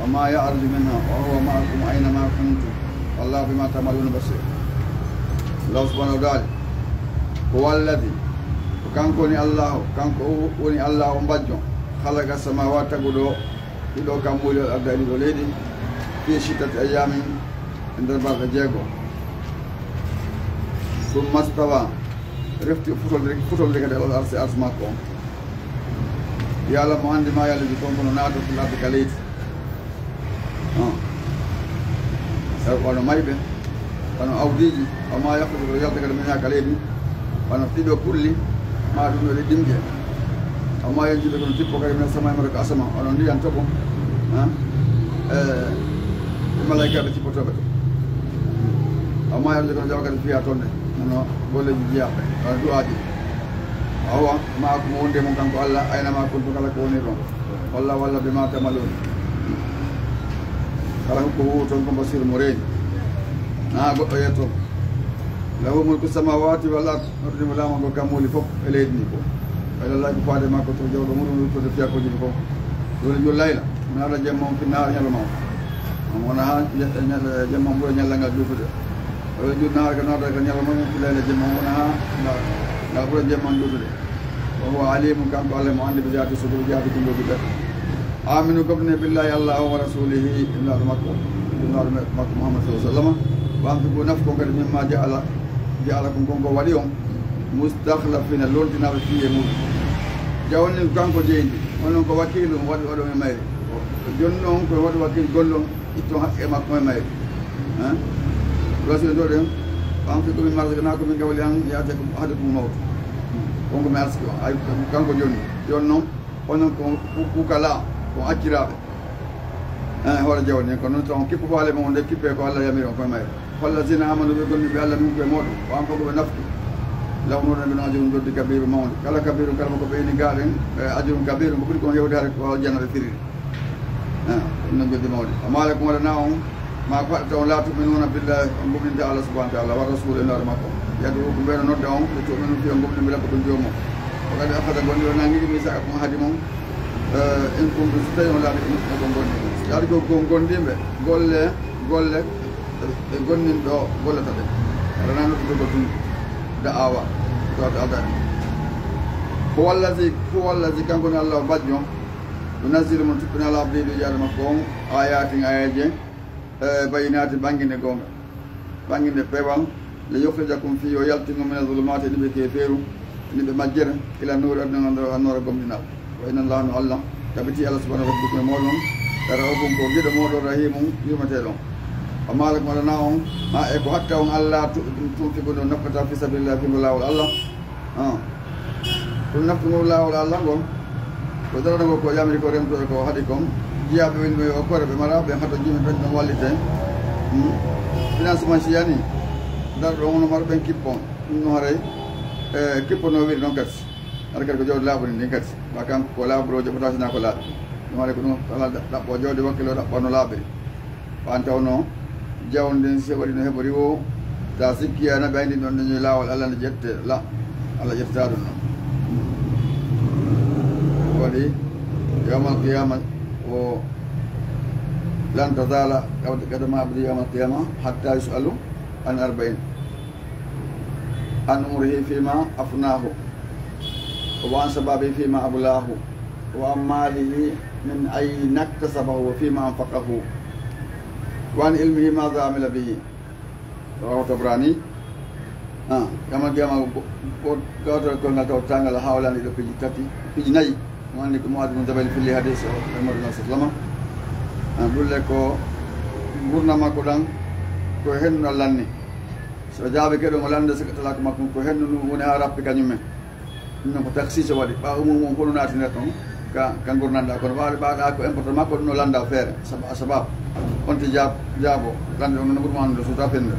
وما يعرج منها وهو معكم أينما كنتم والله بما تعملون بصير. Allah subhanahu wa ta'ala, هو الذي, ko kanko woni Allahu, kanko o woni Allahu on bajjo, خلق السماوات, taguɗo ɗiɗo kammuuli, والأرض, e ɗiɗo leydi, في ستة أيام, e nder balɗe jeego. ثم استوى, refti futorde, futorde kadi على العرش, ars makko on. يعلم, o anndi, ما يلج, kon ko no naata, في الأرض, ka leydi. Ah. Tawi wano mayɓe, wano awdiiji, وما يخرج, ko yalta kadi منها, ka leydi, wano ɗiɗo kulli, maa ɗum ɗo ɗi ɗimƴe. Amma yon jiɓe kono tippo kadi min sama mara ko asama, onon ndiyan toɓo. Ha? E, e malaykaaɓe tippotooɓe to. Amma yon kono jawa kadi fiya toon de. Hono golleeji jiyaaɓe, walla du'aaji. Awa, ma ko mo wonde mon kanko Allah, ayna ma kuntum kala ko woni ɗon. Walla, walla bi ma ta'malun. Kala ko huuton ko basir mo reeni. Na goɗɗo yetto. Lahu mulku samawati wal ard. Noddude mo laamu ngo kammuuli fof e leydi ndi fof. Wa ila Llahi, ko faade makko to jawɗo muɗum wurtode fiyakuuji ɗi fof. Yuuliju llayla nahaara, jemma on, fi nnahaari, ñalawma on. On wona haa ña-, ña-, jemma on ɓura ñallal ngal juutude. Wa yuuliju nnahaara, ko naatata ko ñalawma on, fi llayli, jemma on wona haa ngal, ngal ɓura jemma on juutude. Wa huwa alimun, kanko Allah mo anndi, bi zaati suduur, jaabi ko ndogi ɓe. Aminu, gomɗinee, billaahi Allah on, wa rasuulihi, e nulaaɗo makko, e nulaaɗo makko Muhammad sallallahu alaihi wasallam. Wa anfiqu, nafqon kadi, mimma ja'ala, ja'alakum, kon ko waɗi on, mustakhlafiina, lontinaaɓe fii e muɗum. Jawdi ko kanko jeyndi, onon ko wakiilu, waɗi oɗon e mayri. Jooni noon ko waɗi wakiilu gollon, itton haqqe makko e mayri. Hein? Rasuulihi ɗo ɗen, wa anfiqu mimma razaqnaakum min qabli an ya'tiya ahadakumul mawtu. Kon ko mi arsiki on, ay, kanko jonni. Jooni noon, onon ko wu-, wukalaa, ko acciraaɓe. Eh, hoore jawdi ndin, kono noon, so on kippu faale mon, nde kippee ko Allah yamiri on koye mayre. Fallaziina aamanuu, ɓe gomɗinɓe Allah, minkum, e mooɗon, wa anfaquu, ɓe nafqi, lahum, no ɓe ajrun, noddi, kabiirun, mawnde. Kala kabiirun, kala mo ko ɓeyni gaa ɗen, eh, ajrun kabiirun, ko ɓuri kon hewde hare ko aljanna ɓe firiri. Eh, ɗum noon noddi mawde. Wa maa lakum, waɗanaa on, ma ko haɗata on, laa tu'minuuna billaahi, on gomɗinta Allah subhaanahu wa ta'aalaa, wa rasuulihi, e nulaaɗo makko. Yad'uukum, ɓe no nodda on, li tu'minuu, fii on gomɗin, bi rabbikum, joomum on. Wa qad akhadha, gonɗinɗo nanngii, miisaaqa kum, ahadi mon, Eh, in kuntum, so tawii on laaɓi, ko gonɗinɓe. Yaade ko, ko gonɗinɓe, golle, golle, ɓe gonɗinɗo, gollata ɓe. Aɗa noddude ko ɗum, da'awa, to, to, to. Huwa allazi, huwa allazi, kanko woni Allah o bajjo, yunazzilu, mo tuppina, ala abdihi, e jaaɗo makko on, ayatin, ayaje, eh, bayyinatin, ɓannginde goonga, ɓannginde peewal, li yukhrijakum, fii yo yaltin on, mina zulumaati, e ɗiɓe keefeeru, e ɗiɓe majjere, ila nuuri, aduna ngon, annoora gomɗinal. Wa inna Allaha, no Allah, tabiti Allah subhaanahu, rabbukum, e mooɗon, la ra'uufun, ko giɗo mooɗon, rahiimun, yurmeteeɗo on. Wa maa lakum, waɗanaa on, haa e ko haɗta on, allaa tu-, tunfiqu, nde on nafqata, fii sabiilillaahi, fii ngol laawol Allah. Ah. Ɗum naftu ngol laawol Allah ngol. Ko darata ngol ko yamiri ko remtude ko haɗi kon. Jiyaaɓe woni ɓe o kore ɓe mara ɓe hato jimi ɓen ɗon wallite. Hmm. Financement si yani. Darɗo on no mara ɓen kippon. Ɗum no haray, eh, kippo no wiri noon kadi. Haɗa kadi ko jawdi laaɓundi ndin kadi. Wa kanko ko laaɓuɗo joɓata sina ko laaɓi. Ɗum haray ko ɗum kala ɗaɓɓo jawdi wakkilo ɗaɓɓa no laaɓiri. Ɓaan tawnoo jawdi ndin, si waɗi no heɓori woo, taa sikki ana ɓayndi ɗon dañoy laawol Allah nde ƴette, la, Allah ƴettataa ɗum ɗon. Waɗi yawmal qiyaama o, lan tazaala qadama abdi yawmal qiyaama hatta yus'alu an arba'in. An umrihi fima afnahu, wa an shababihi fima ablahu, wa an malihi min ayna iktasabahu wa fima anfaqahu, wa an ilmihi madha amila bihi. Rawahu Tabrani. Ah, yawmal qiyaama go-, go-, gawtal koyngal taw tangal hawlani ɗo piiji tati, piiji nayi. Mo anndi ko Mu'aaz bin Jabal filli hadiis o e Muhammadu sallallahu alaihi wasallam. Ah, ɗulle ko ngurndan makko ɗan, ko hendu ɗan lanni. So jaabi keɗo mo lande, so talaaka makko ko hendu ndu woni haa rappi kañum en. Ɗum noon ko taksiis o waɗi. Ɓaawo mum on fof no naati nder ɗon ka, ka ngurndan ɗaa. Kono ɓaaɗo, ɓaaɗo ko important makko ɗum no lannda feere. Sab-, sabab. On ti jaab-, jaabo. Lande on no ɓuri mo anndude so ta fende.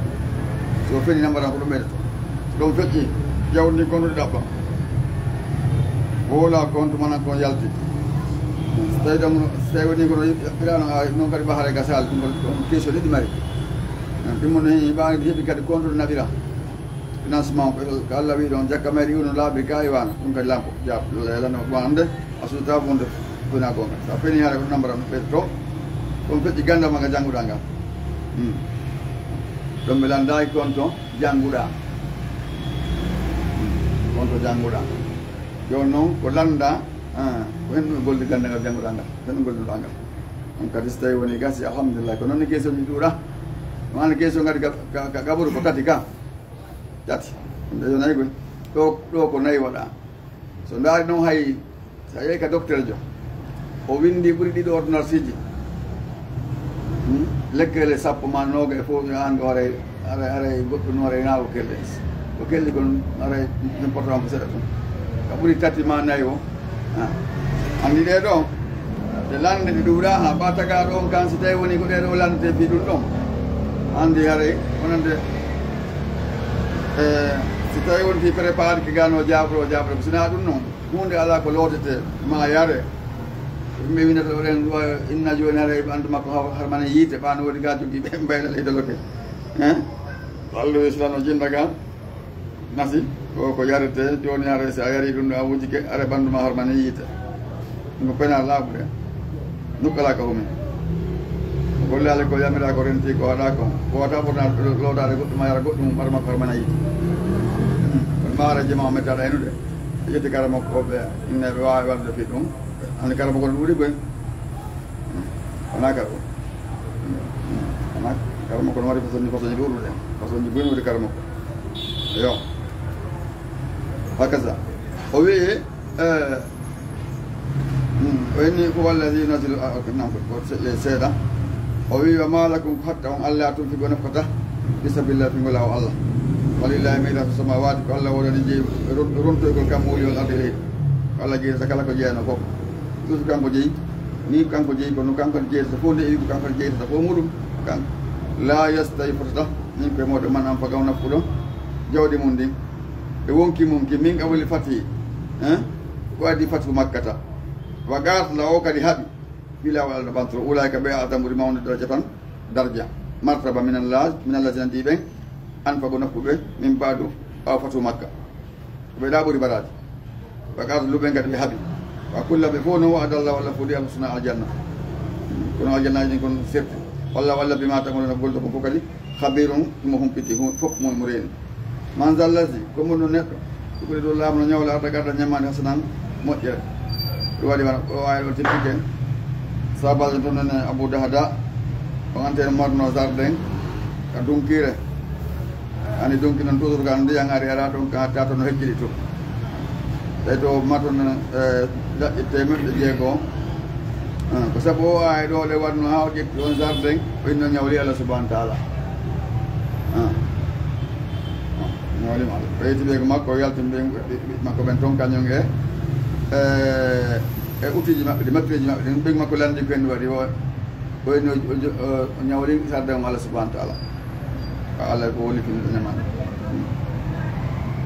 So feni nambara ko ɗum ɓeydoto. Ɗum feƴƴi. Jawdi ndi konduɗi ɗaɓɓa. Woola ko on tuma nan kon yalti. So tawi ɗon, so tawi woni kono ɓiraano, a, noon kadi ɓahare gasal, ɗum ko, ɗum keso ɗiɗi mari. Ɗum mo no heɓi kadi konduɗi naɓira. Financement ko, ko Allah wi'i ɗon, jakka mayri iwno laabi ka iwana, ɗum kadi lanko, jaabu, lana ɗum annde, a suuta wonde wona gonga. Sa feni hare ko nambara no ɓeydoto, ɗum feƴƴi ganda ma nga jannguɗa nga. Hmm. Ɗum ɓe landaaki konto jannguɗa. Hmm. Konto jannguɗa. Jooni noon ko landa, ah, ko hen ɗum golli ganda ngal jannguɗa ngal, hen ɗum golli ɗa ngal. Ɗum kadi so tawi woni gasi, alhamdulillah, ko noon ne keesoji ɗuuɗa. Ɗum hannde keeso ngadi ka, ka, ka gaɓuru ko tati ka. Tati. Ɗum ɓe yonay koy. Ɗo, ɗo ko nayi waɗa. So ndaari noon hay, so a yehi ka docteur jo, o winndi ɓuri ɗiɗo ordonnance ji. Hmm? Lekkele sappo ma nooga e fof, an ko haray, haray, haray goɗɗo no haray naa ko kelle. Ko kelli kon haray important ko seɗa tun. Ka ɓuri tati ma nayi o, Ah. Anndi ɗee ɗoo, ɗe lande ɗe ɗuuɗaa, haa ɓa tagaaɗo on kan, si tawi woni ko ɗee ɗoo landete fii ɗum ɗon. Anndi haray, wonande, eh, si tawi woni fii préparé ki gano jaabro, jaabro, ko si naa ɗum non, huunde alaa ko lootete, ma yare. Ɓe windata ɗo ɗen, wa-, inna jooni haray ɓanndu makko har-, harmani yiite, ɓaano woodi ga jogii ɓe mbayla ley doloke. Hein? Wallu Islam o jinda ga. Nasi, ko, ko yarete, jooni haray si a yari ɗum ɗo a wujike, haray ɓanndu ma harmani yiite. Ɗum ko penal laaɓuɗe. Nukkalaa ka humi. Gollaali ko yamiraa ko renti ko waɗaa ko. Ko wata ɓurna lo-, loodaade goɗɗum a yara goɗɗum ɓar makko harmani yiite. Kono ma haray jema o mettaɗa enude. Ƴetti kara makko ɓe, inne ɓe waawi waɗde fii ɗum. Andi kara makko no ɗuuɗi koy. Wonaa ka ɗum. Wonaa kara makko no waɗi façon, façon ɗuuɗuɗe. Façon buy woni kara makko. Yo. Hakaza. O wi'i, eh, hmm, o inni, "Huwa alladhi yunazzilu," ah, ok, non, ko se-, seeɗa. O wi'i, "Wa ma lakum," ko hatta on, "alla tunfiqu," nafqata, "fi sabilillah," fi ngol laawo Allah. "Walillahi mirasu samawati," ko Allah wonani jeyi ron-, rontoygol kammuuli wal ardi leydi. Ko Allah jeyi kala ko jeyanoo fof. Ɗum ko kanko jeyi, ni ko kanko jeyi, kono kanko ne jeyata fof nde iwi ko kanko ne jeyata fof muɗum. Kanko. "La yastawi," fotata, "minkum," e mooɗon, "man anfaqa," on nafquɗo jawdi mum ndin. E wonki mum ki, "min qabli fathi," hein? Ko addi fathu Makkata. "Wa qatala," o kadi haɓi. Fii laawol Allah no ɓantoro. "Ulaa'ika," ɓe, "a'zamu," ɓuri mawnude, "darajatan," darja. "Martaba," min Allah, "min allazina," ɗi ɓen, "anfaqu," nafquɓe, "min ba'du," ɓaawo fathu Makka. Ko ɓe ɗa ɓuri baraade. Wa qatalu, ɓen kadi ɓe haɓi. "Wa kullan," ɓe fof no, "wa'ada Allahu," Allah fodi, "al-husna," aljanna. Kono aljannaaji ɗin kon serti. "Wallahu," Allah, "bima ta'maluna," ko golluɗon kon fof kadi, "khabirun," himo humpiti, hu-, fof mo, mo reeni. "Man zal ladhi," ko mun ɗum neɗɗo, "yuqridu," laamu no ñawla, "al-qardan," ñamaande, "hasanan," moƴƴere. Ɗum waɗi wano, o waawi ɗon teppike. Saabaajo toon nene Abu Dahda, on ante marno jardin, ka Dunkire. Ani dunki noon toujours ka ndiyan ari ara ɗon ka hatta to no hecciri to. Tawi to ma toon, eh, daƴƴe teemeɗɗe jeego. Eh, ko sabu o aaya ɗo ɗe waɗno haa o ƴetti on jardin, o inno ñawli Allah subhanahu wa ta'ala. Ah. Ah, ñawli ma Allah. Ɓeyti ɓe ko makko, o yaltini ɓe, ɓe, ɓe makko ɓen toon kañum e, eh, e outils ji maɓɓe ɗi, matériel ji maɓɓe ɗin, ɓe makko lanndi ko en waɗi o. O inni o, o, o, o ñawri sarde on Allah subhanahu wa ta'ala. Ko Allah ko woni kin ñamaande.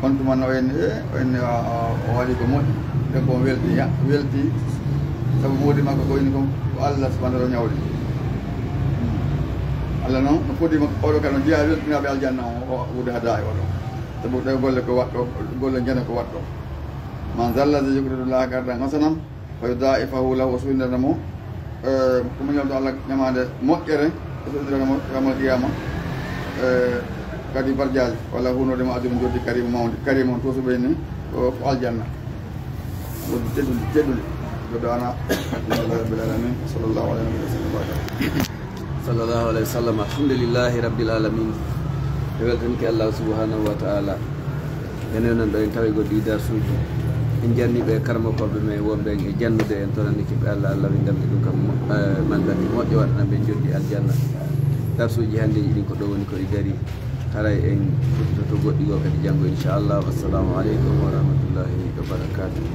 On tuma no o inni, e, o inni, a, a, o waɗi ko moƴƴi. Debbo on welti, ya, welti. Sabu moodi makko ko inni ko, ko Allah subhanahu wa ta'ala ñawri. Allah noon, no fodi makko, oɗo kadi no jeyaa weltinaaɓe aljanna o, o, wuude haa daayi oɗo. Sabu ɗe golle ko waɗɗo, golle njana ko waɗɗo. Man zal ladhi yuqridu Allaha qardan hasanan fa yudaa'ifahu lahu, o suuɗinana mo, eh, ko muñal to Allah ñamaande moƴƴere, o suuɗinana mo yawmal qiyaama, eh, kadi barjaaji, walla huunoode mo ajrun joddi karimu mawndi, karimu on to suɓeyni ko, ko aljanna. Wonde teddude, teddude. Joɗɗo ana, alhamdulillahi rabbil alamin, sallallahu alaihi wa sallam. Sallallahu alaihi wa sallam, alhamdulillahi rabbil alamin. E weltanki Allah subhanahu wa ta'ala. Enen non ɗo en tawi goɗɗi darsuuji. En janni ɓe karamokooɓe men wonɓe en e jannude en, torani ki ɓe Allah, Allah winndam e ɗum kam mo-, eh, manndaki moƴƴo, waɗana ɓe joddi aljanna. Darsuuji hannde ɗin ko ɗo woni ko ɗi dari. Haray en uddoto goɗɗi goo kadi janngo, inchallah. Wassalamu aleykum wa rahmatullahi wa barakatuh.